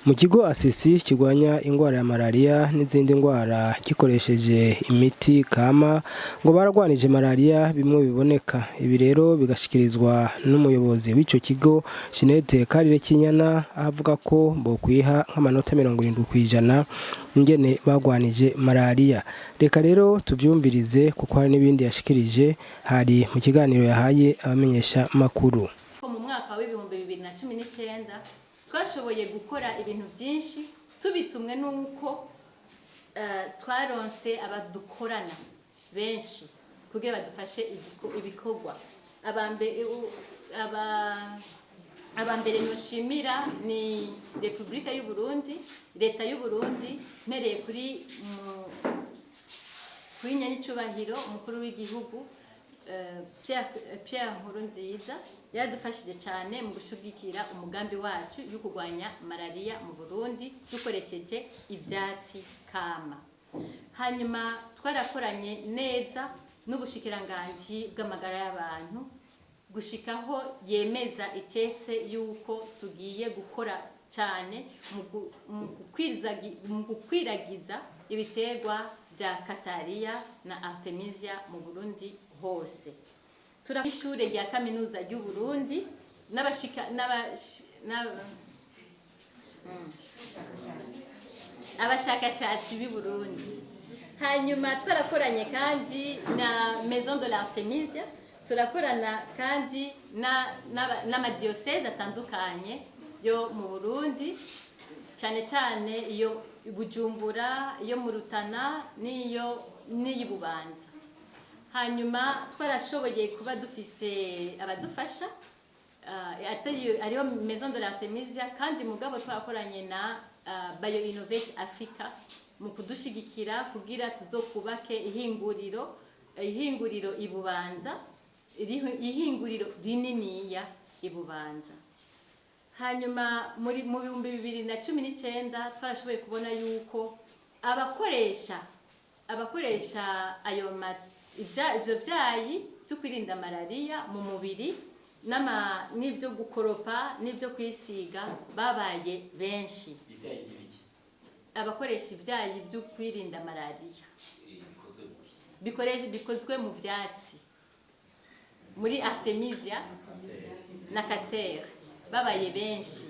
Mu kigo Asisi kirwanya ingwara ya malaria n'izindi ngwara gikoresheje imiti kama, ngo baragwanije malaria bimwe biboneka. Ibi rero bigashikirizwa n'umuyobozi w'ico kigo, Jeanette Karire Kinyana, avuga ko bokwiha nk'amanota 70% ingene bagwanije malaria. Reka rero tuvyumvirize, kuko hari n'ibindi yashikirije, hari mu kiganiro yahaye abamenyesha makuru. Mu mwaka wa 2019 twashoboye gukora ibintu byinshi tubitumwe n'uko twaronse abadukorana benshi kugira badufashe ibikorwa. Abambere noshimira ni Repubulika y'u Burundi, Leta y'u Burundi, mpereye kuri nyenicubahiro umukuru w'igihugu Pierre Nkurunziza. Yaradufashije cyane mu gushigikira umugambi wacu yo kurwanya malaria mu Burundi dukoresheje ivyatsi kama. Hanyuma twarakoranye neza n'ubushikiranganji bw'amagara y'abantu gushikaho yemeza icese yuko tugiye gukora cyane mu gukwiragiza ibiterwa bya Katariya na Artemisia mu Burundi hose. Ishure rya kaminuza ry'u Burundi n'abashika abashakashatsi b'i Burundi. Hanyuma twarakoranye kandi na Maison de l'Artemisia, turakorana kandi n'amadiyoseze atandukanye yo mu Burundi, cyane cyane iyo i Bujumbura, iyo mu Rutana n'iyo n'iyi Bubanza. Hanyuma twarashoboye kuba dufise abadufasha, atari ariyo Maison de l'Artemisia kandi, mugabo twarakoranye na Bio Innovate Africa mu kudushigikira kugira tuzokubake ihinguriro i Bubanza, ihinguriro rininiya i Bubanza. Hanyuma mu 2019 twarashoboye kubona yuko abakoresha ayo ivyo vyayi byo kwirinda malaria mu mubiri n'ibyo gukoropa n'ibyo kwisiga babaye benshi. Ivyayi by'ibiki? Abakoresha ivyayi byo kwirinda malaria. Bikozwe mu ki? Bikozwe mu vyatsi, muri Artemisia na Katere, babaye benshi.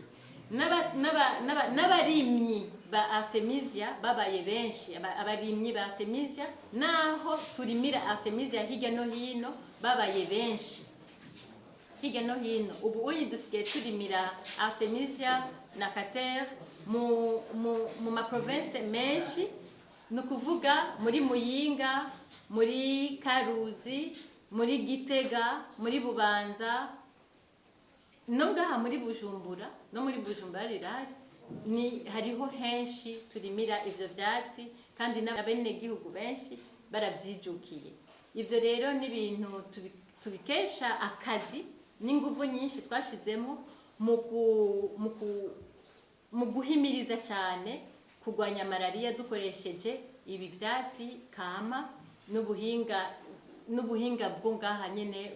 N'abarimyi ba Artemisia babaye benshi. Abarimyi ba Artemisia, naho turimira Artemisia hirya no hino, babaye benshi hirya no hino. Ubu uyi dusigaye turimira Artemisia na Katere mu maprovince menshi, ni ukuvuga muri Muyinga, muri Karuzi, muri Gitega, muri Bubanza, no ngaha muri Bujumbura, no muri Bujumbura rirari ni hariho henshi turimira ivyo vyatsi, kandi n'abenegihugu benshi baravyijukiye. Ivyo rero ni ibintu tubikesha akazi n'inguvu nyinshi twashizemo mu guhimiriza cyane kurwanya malaria dukoresheje ibi vyatsi kama n'ubuhinga bwo ngaha nyene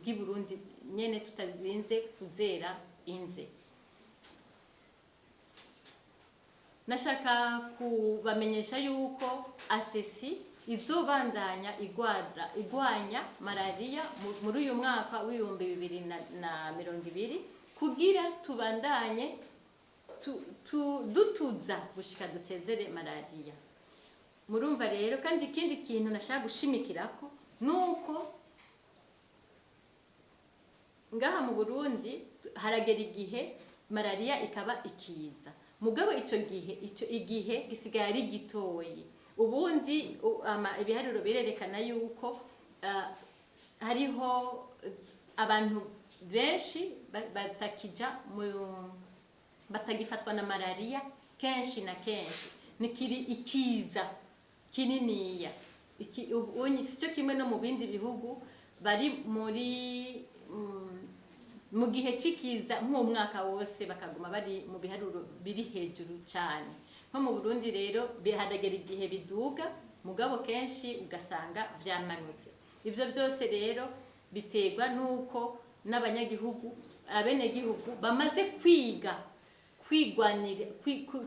bw'i Burundi nyene, tutarinze kuzera inze. Nashaka kubamenyesha yuko Asesi izobandanya igwanya malaria muri uyu mwaka wa 2020, kugira tubandanye dutuza gushika dusezere malaria. Murumva rero kandi, ikindi kintu nashaka gushimikirako nuko ngaha mu Burundi haragera igihe malaria ikaba ikiza, mugabo ico gihe, ico igihe gisigaye ari gitoyi. Ubundi ibiharuro birerekana yuko hariho abantu benshi batakija mu batagifatwa na malaria kenshi na kenshi, nikiri ikiza kininiya. Ubu si cyo kimwe no mu bindi bihugu bari muri mu gihe c'ikiza nk'umwaka wose, bakaguma bari mu biharuro biri hejuru cyane. Nko mu Burundi rero haragera igihe biduga, mugabo kenshi ugasanga vyamanutse. Ivyo byose rero biterwa n'uko n'abanyagihugu, abenegihugu bamaze kwiga. kwigwanira,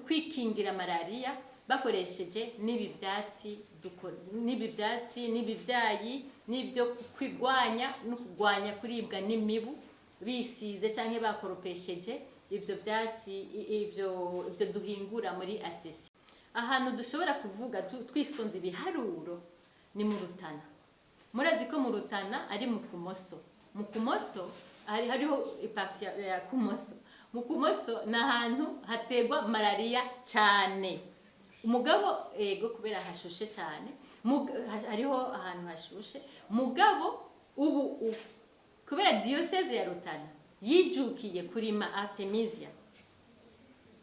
kwikingira malariya bakoresheje n'ibi byatsi n'ibi byatsi n'ibi byayi n'ibyo kwigwanya no kugwanya kuribwa n'imibu, bisize canke bakoropesheje ibyo byatsi, ibyo duhingura muri asesi. Ahantu dushobora kuvuga twisunze ibiharuro ni mu Rutana. Murazi ko mu Rutana ari mu Kumoso. Mu Kumoso hariho i partie ya Kumoso. Mu Kumoso ni ahantu hategwa malariya cyane. Umugabo ego, kubera hashushe cyane, hariho ahantu hashushe. Mugabo ubu kubera diocèse ya Rutana yijukiye kurima artemisia,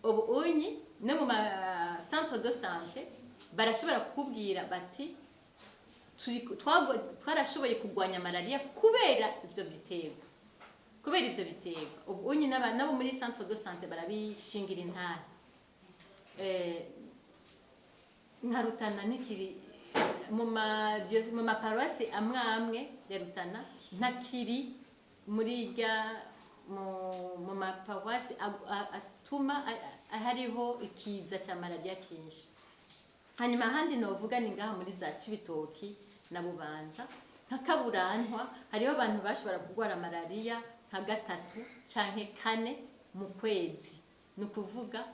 ubu unyi no mu ma centre de santé barashobora kukubwira bati: "Twarashoboye kurwanya malariya kubera ivyo biterwa, kubera ivyo biterwa." Ubu unyi nabo muri centre de santé barabishingira intara. Nka Rutana nikiri mu maparuwasi amwe amwe ya Rutana, ntakiri muri rya mu maparuwasi atuma hariho ikiza cya malariya cyinshi. Hanyuma ahandi novuga ni ngaha muri za Cibitoki na Bubanza, nka Kaburantwa, hariho abantu bashobora kurwara malariya nka gatatu canke kane mu kwezi, ni ukuvuga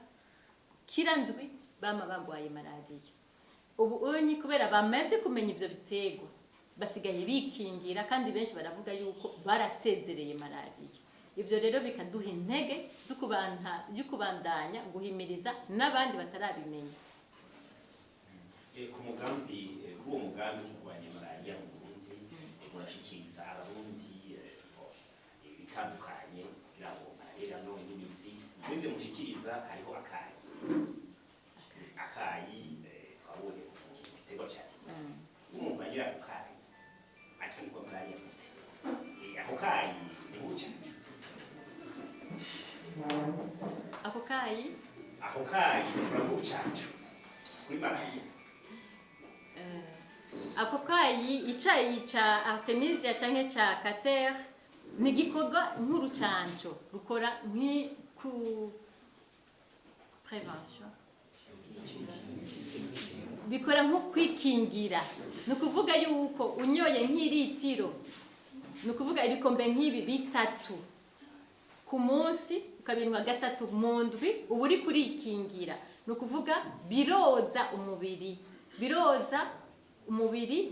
kira ndwi bama bagwaye malariya. Ubu unyi kubera bamaze kumenya ivyo biterwa, basigaye bikingira, kandi benshi baravuga yuko barasezereye malariya. Ivyo rero bikaduha intege zo kubandanya guhimiriza n'abandi batarabimenya. Ku mugambi, kuri uwo mugambi wo kurwanya malariya mu Burundi, murashikiriza Abarundi ibitandukanye kugira ngo malariya none n'imizi. Muri ivyo mushikiriza hariho akayi. Akayi, twabonye igiterwa ca tisane. Umuntu agira ako kayi akingirwa malariya gute? Ako kayi ni buca? Ako kayi? Ako kayi gakora nk'urucanco kuri malariya? Ako kayi, icayi ca artemisia canke ca cataire, ni igikorwa nk'urucanco, rukora nki ku prévention, bikora nko kwikingira. Ni ukuvuga yuko unyoye nk'iritiro, ni ukuvuga ibikombe nk'ibi bitatu ku munsi, ukabinywa gatatu mu ndwi, uba uri kurikingira. Ni ukuvuga biroza umubiri, biroza umubiri,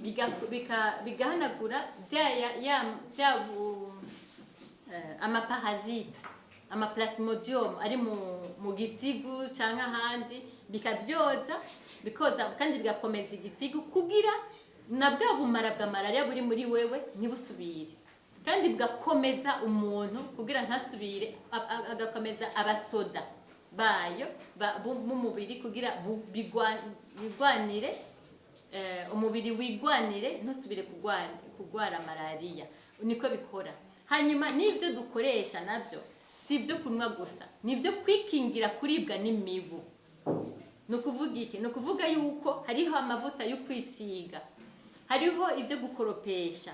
bigahanagura bya ama parasites, ama plasmodium ari mu gitigu cyangwa ahandi, bikabyoza, bikoza kandi bigakomeza igitigu kugira na bwa bumara bwa malariya buri muri wewe ntibusubire, kandi bugakomeza umuntu kugira ntasubire, agakomeza abasoda bayo b'umubiri kugira bigwanire, umubiri wigwanire ntusubire kugwara malariya. Niko bikora. Hanyuma n'ibyo dukoresha nabyo si ibyo kunywa gusa, ni ibyo kwikingira kuribwa n'imibu. Ni ukuvuga iki? Ni ukuvuga yuko hariho amavuta yo kwisiga, hariho ibyo gukoropesha,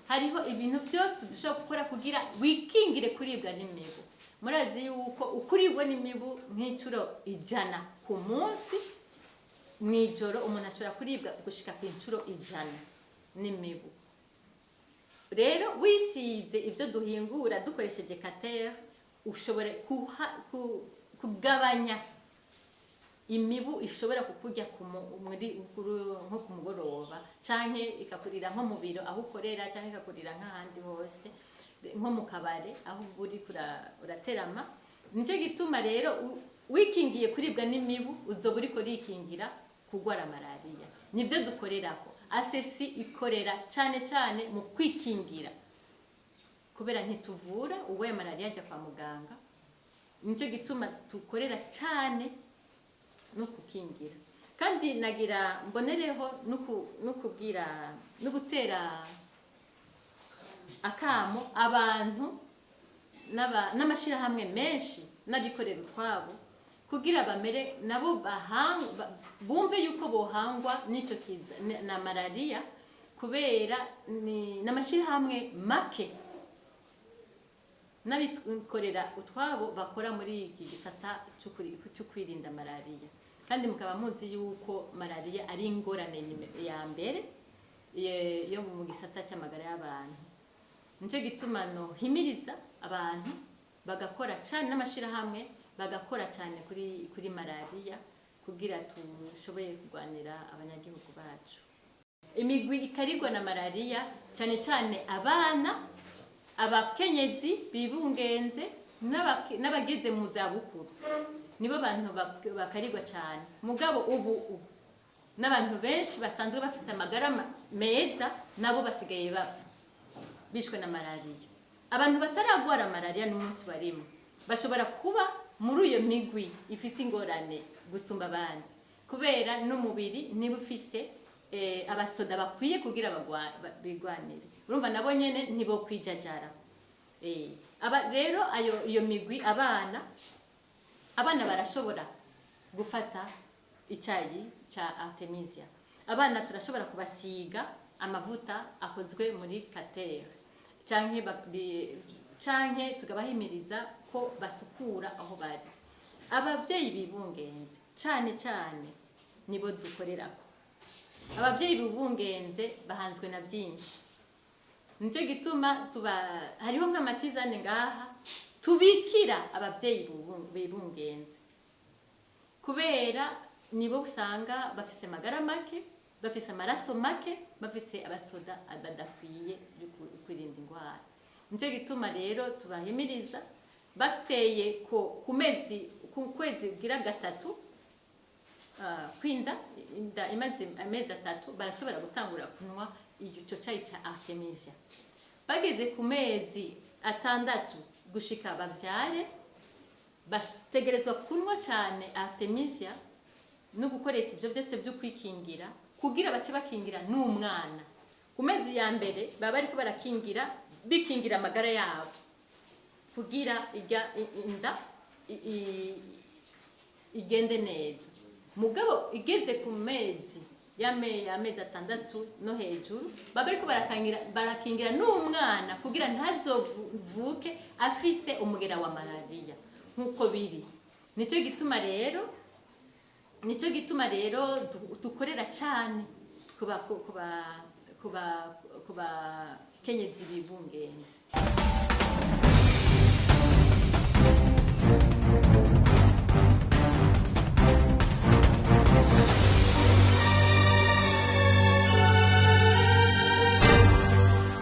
hariho ibintu byose dushobora gukora kugira wikingire kuribwa n'imibu. Murazi yuko ukuribwa n'imibu nk'inshuro 100 ku munsi, mu ijoro umuntu ashobora kuribwa gushika ku inshuro 100 n'imibu. Rero wisize ibyo duhingura dukoresheje cataire, ushobora kugabanya imibu ishobora kukurya nko ku mugoroba, canke ikakurira nko mu biro aho ukorera, canke ikakurira nk'ahandi hose, nko mu kabare aho uri uraterama. Nicyo gituma rero wikingiye kuribwa n'imibu, uzoba uriko urikingira kurwara malariya. Nivyo dukorerako. Asesi ikorera cane cane mu kwikingira, kubera ntituvura. Uwaye malariya ajya kwa muganga. Nicyo gituma dukorera cane no kukingira. Kandi nagira mbonereho no kubwira no gutera akamo abantu n'amashirahamwe menshi n'abikorera utwabo kugira bamere nabo bumve yuko bohangwa n'ico kiza na malariya, kubera ni n'amashirahamwe make. N'abikorera utwabo bakora muri iki gisata cyo kwirinda malariya. Kandi mukaba muzi yuko malariya ari ingorane ya mbere yo mu gisata cy'amagara y'abantu. Nicyo gituma nohimiriza abantu bagakora cyane, n'amashirahamwe bagakora cyane kuri malariya, kugira tushoboye kurwanira abanyagihugu bacu. Imigwi ikarigwa na malariya, cyane cyane abana, abakenyezi bibungenze n'abageze mu zabukuru, nibo bantu bakarigwa cyane. Mugabo ubu n'abantu benshi basanzwe bafise amagara meza nabo basigaye bapfa bishwe na malariya. Abantu bataragwara malariya n'umunsi barimo bashobora kuba muri iyo migwi ifise ingorane gusumba abandi, kubera n'umubiri niba ufise abasoda bakwiye kugira bigwanire. Urumva nabo nyene ntibokwijajara. Aba rero ayo iyo migwi, abana barashobora gufata icyayi cya artemisia. Abana turashobora kubasiga amavuta akozwe muri katere, canke tukabahimiriza ko basukura aho bari. Abavyeyi bibungenze cane cane nibo dukorerako. Abavyeyi bibungenze bahanzwe na byinshi. Nicyo gituma tuba hariho nk'ama tisanes ngaha tubikira abavyeyi bibungenze, kubera nibo usanga bafise amagara make, bafise amaraso make, bafise abasoda badakwiye yo kwirinda indwara. Nicyo gituma rero tubahimiriza bateye ko ku mezi, ku kwezi kugira gatatu, kwinda, inda imaze amezi 3, barashobora gutangura kunywa ico cayi ca artemisia. Bageze ku mezi 6 gushika bavyare, bategerezwa kunywa cyane artemisia no gukoresha ibyo byose byo kwikingira, kugira bace bakingira n'umwana. Ku mezi ya mbere baba bariko barakingira, bikingira amagara yabo, kugira irya inda igende neza. Mugabo igeze ku mezi y'amezi 6 no hejuru, baba bariko barakingira n'umwana, kugira ntazovuke afise umugera wa malariya nk'uko biri. Nicyo gituma rero dukorera cyane kuba kenyezi bibungenze.